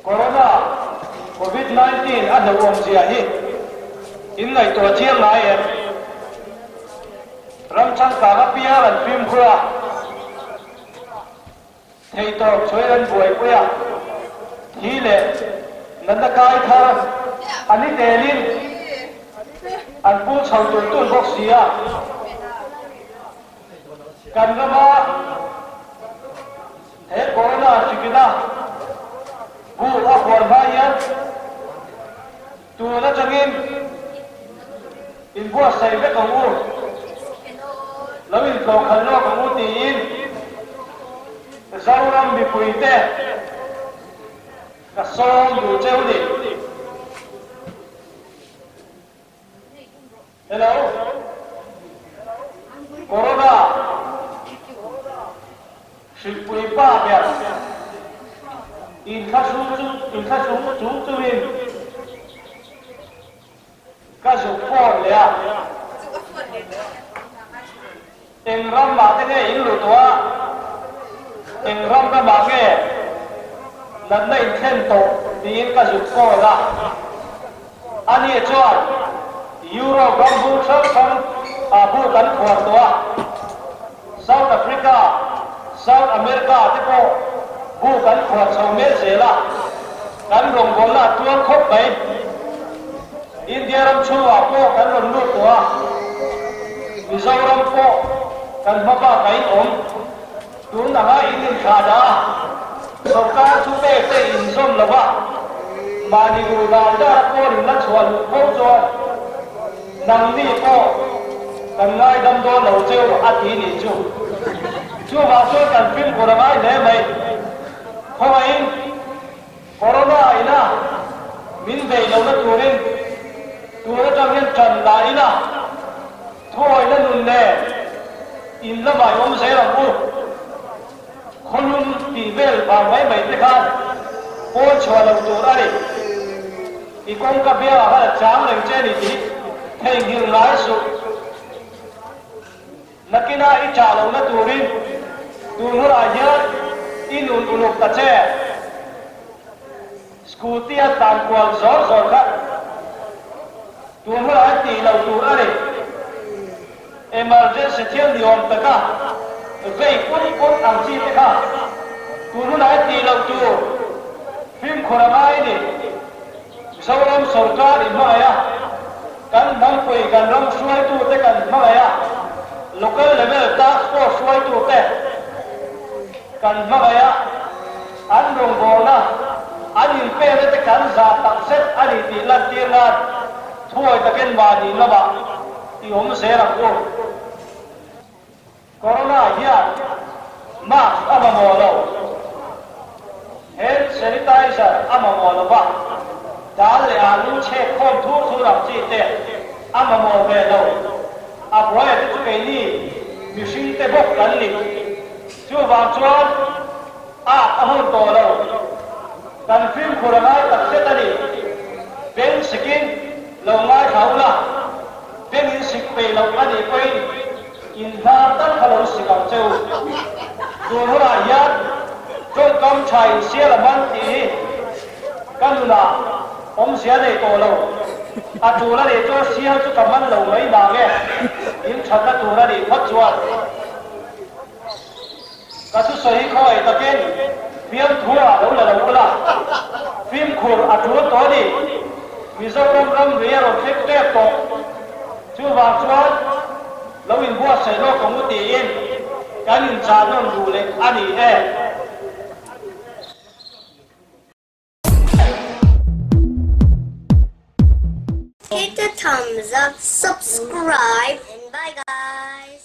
Corona, Covid 19 a hlauhawm zia hi in ngaihtuah chiang ngai em? Ram changkang apiang an fimkhur a, theihtawp chhuain an buaipui a, thi leh natna kai thar a ni telin an pung chho tulh tulh bawk si a. Kan rama he Corona hrikina bu a huar hma hian tun atangin inbuatsaih vek ang u, lo intlawhkhalh lawk ang u tiin Zoram mipuite ka sawm duh cheu ni. Hello. Corona hripui pa ber inthlahrung chu inthlahrung chung chungin ka zuk phone leh a. Eng ram mah te nge in luh tawh a? Eng ram ramah nge natna in thlen tawh tiin ka zuk phone a. Ani chuan Europe ram bung hrang hrang ah bu kan khuar tawh a, South Africa, South America te pawh bu kan khuar chho mek zel a, kan rawngbawlna a tuar khawp mai. India ram chhungah pawh kan rawn lut tawh a, Mizoram pawh kan hma bakah in awm. Tun anga in inthlah dah a, sorkar thu pek te inzawm lo va, mahni duh dan dara pawn in la chhuah luh fo chuan nangni pawh kan ngaidam dawn lo cheu a ti nih chu. Chuvang chuan kan fimkhur a ngai hle mai. Khawngaihin. Corona ina min vei lohna turin tun atang hian tan la ila, thuawihna nun nen in lamah i awm zel ang u. Khawlum tih vel vang mai mai te khan pawn chhuah loh tur a ni. I kawngka biangah khan a chang reng che ni tih theihnghilh ngai suh. Nakina i chah lohna turin tun hunah hian i nun uluk ta che. Scooty a tlan kual zawr zawr kha tun hunah hian tih loh tur a ni. Emergency thil ni awm taka vei put put ang chi te kha tun hunah hian tih loh tur fimkhur a ngai a ni. Mizoram sorkar i hmangaih a, kan hnampui kan ram hruaitute kan hmangaih a, local level task force hruaitute kan hmangaih a, an rawngbawlna, an inpekna te kan zah tak zet a ni tih lantir nan thuawi takin mahni lamah i awm zel ang u. Corona hian mask a mamawh lo, hand sanitizer a mamawh lo va, dal leh alu chhek khawm thur thur ang chi te a mamawh ve lo. A buaia te chu keini mihring te bawk kan ni. Chuvang chuan at a hun tawh lo. Kan fimkhur a ngai takzet a ni. Beng sikin lo ngaithla ula, beng in sik peih loh a nih pawhin, In hnar tal kha lo sik ang che u. Tun hunah hian tawngkam tha in sial a man tih hi ka nunah awmzia nei tawh lo. A tul a nih chuan sial chu ka man lo mai nang e, in thatna tur a nih phawt chuan. Ka thusawi hi khawngaih takin fiamthu ah lo la lo ula, fimkhur a tul tawh a ni. Mizoram ramri a rawn thleng tep tawh. Chuvang chuan lo inbuatsaih lawk ang u tiin kan inchah nawn duh leh a ni e. Hit the thumbs up, subscribe and bye guys.